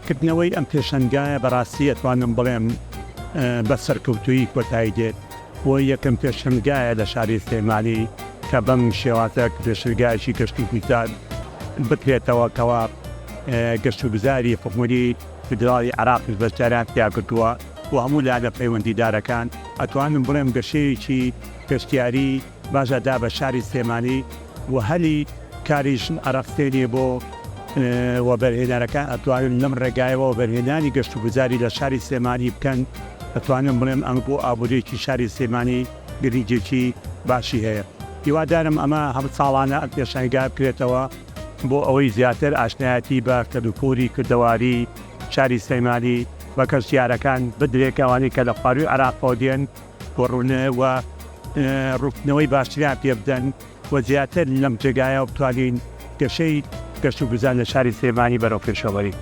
کردنەوەی ئەم پێشەنگایە بەڕاستی ئەتوانم بڵێم بە سەرکەوتوویی کۆتایی دێت و یەکەم پێشەنگایە لە شاری سلێمانی کە بەم شێوازە پێشەنگایەکی گەشتوگوزار بکرێتەوە کەوا گەشتوگوزاری حکومەتی فیدراڵی عێراقیش بەشداریان تیا کردووە و هەموو لایەنە پەیوەندیدارەکان. ئەتوانم بڵێم گەشەیەکی گەشتیاری باش ئەدا بە شاری سلێمانی و هەلی کاریش ئەڕەخسێنێ بۆ وەبەرهێنەرەکان ئەتوانن لەم ڕێگایەوە وەبەرهێنانی گەشتوگوزاری لە شاری سلێمانی بکەن. ئەتوانم بڵێم ئەمە بۆ ئابووریی شاری سلێمانی گرنگیەکی باشی هەیە. هیوادارم ئەمە هەم ساڵانە ئەم پێشانگا بکرێتەوە بۆ ئەوەی زیاتر ئاشنایەتی بە کەلوپوری کوردەواری شاری سلێمانی بە گەشتیارەکان بدرێت کە ئەوانەی کە لە خوارووی عێراقەوە دێن و ڕوون و ڕوونکردنەوەی باشتریان پێ بدەن و زیاتر لەم جێگایەوە بتوانین گەشەی گەشتوگوزار لە شاری سلێمانی بەرەو پێشەوە بەرین.